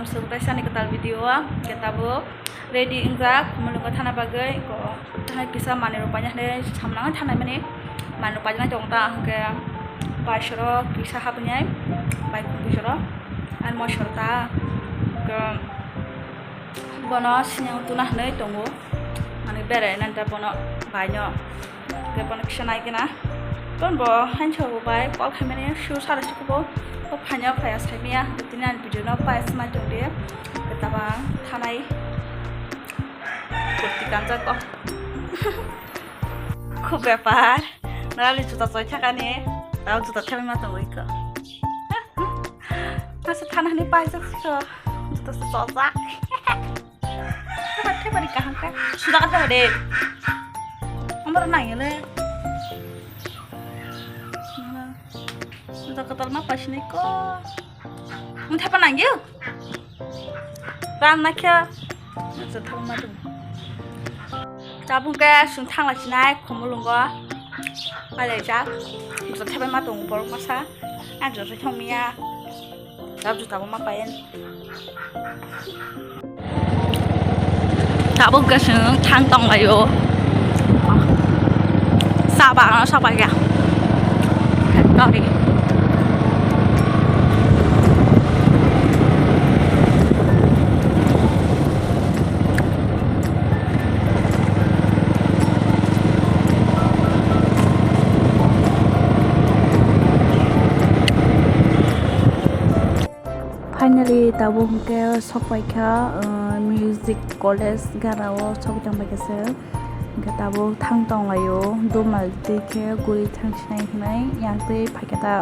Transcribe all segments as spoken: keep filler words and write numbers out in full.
Swk taisani kwtal video o, hwnkhe tabuk ready wngjak, mulungo thana bagwi, ko, thana kisa manwi rok paina hinwi samlangwi thanai mani, manwi rok paina tong ta, hwnkhe bai soro kisa habwi nai, bai khum bisoro, ani mosoro ta, hwnkhe bono sini tuna hinwi tongo, manwi berai nani ta bono bai no. Hwnkhe bono kisa nai gana. Ton bo hansa bo bai call khaimani su sara sukubo. O phanya phaya saimaya. Tini ani video no pai smai tong de. Taba thanai. Kurti kanjak o. Khub bepar. Nali juta choi thakani. Tao juta themai ma tongwi ko. Asa thana hani pai jak ko. Juta chojak. Thepari, thepari kaham khe. Suda ka thepari. Amar nang ele. Suda ka tal ma pasini ko. Mun thepa nang yo. Ran na khe. Sa thang ma tu. Tabuk khe sung thang la sinai khumulungo. Pai lai jak. Sa thepa ma tu borok masa. Ang sa thong miya. Tabuk juta bo ma payan. Tabuk hwnkhe chwng thang tonglaio. Sa bagano sa paikha. Factory. Finally, tabuk hwnkhe sokpaikha, uh, music college ganao sokwi tongpaikha se. Hwnkhe tabuk thang tonglaio, Dumal twi khe guri thang sinai hinwi yang twi phaikha ta.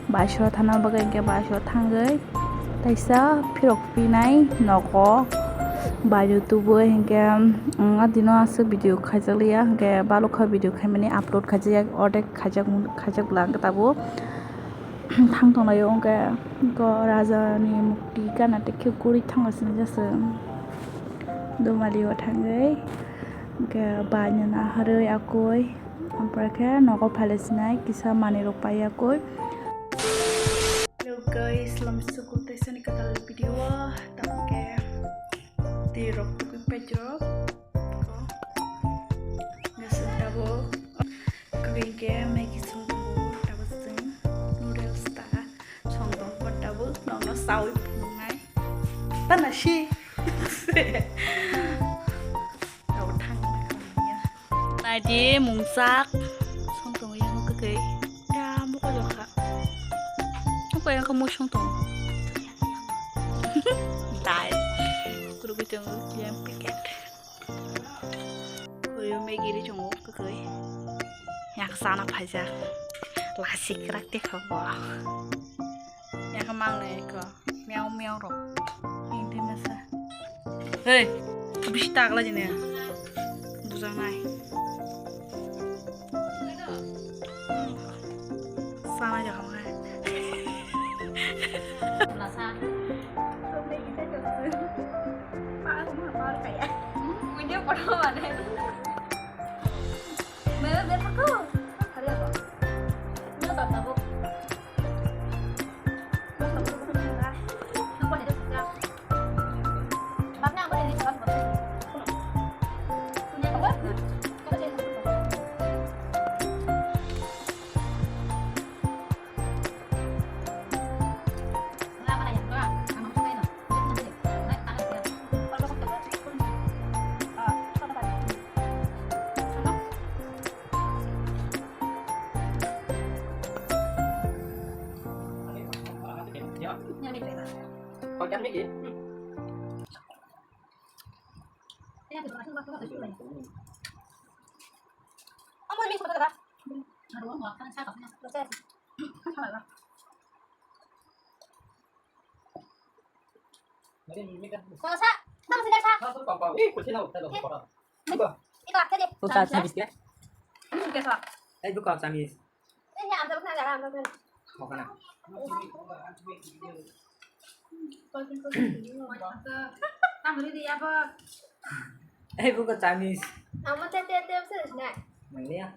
Baisora thana bagwi hwnkhe baisora thangwi taisa phirok pinai nogo bairw tubui hwnkhe, um, adino aswk video khaijakliya hwnkhe balokha video khaimani upload khaijakya ordek khaijak khaijak bwla hwnkhe tabuk. Thang tonglaio hwnkhe, hwnkhe raja ni mukti gana tei khe guri thangla sini jasa. Dumali o thangwi hwnkhe bai nana harwi akoi, ampore khe nogo phalai sinai kisa manwi rok pai akoi. Hello guys, lam suku tei sani kwtal video o, tamo khe twi rok tugwi paijak. Ngasuk tabuk. Kwrwi khe Maggie song tongo, tabuk chwng noodles ta song tongkha, tabuk nokno chaui phunuknai. Tana si. Tabuk thangna khamya. Naidi mungsak song tongo yang kwkwi. Ya, mukha jokha. Mukha yang khe mui song tongo. Dai. Kwrwi tongo yang packet. Koyo Maggie ri chongo kwkwi. Yak sana phaijak. Lasik krak te kho bo. Yak mang le ko. Miau miau rok. Hindi masa. Hey, bisi tagla jine. Bujang nai. Sana ja khamai. Iko, iko, habis ya? Ini buka habis. Mau kana? Eh, buka Chinese. Mana ya?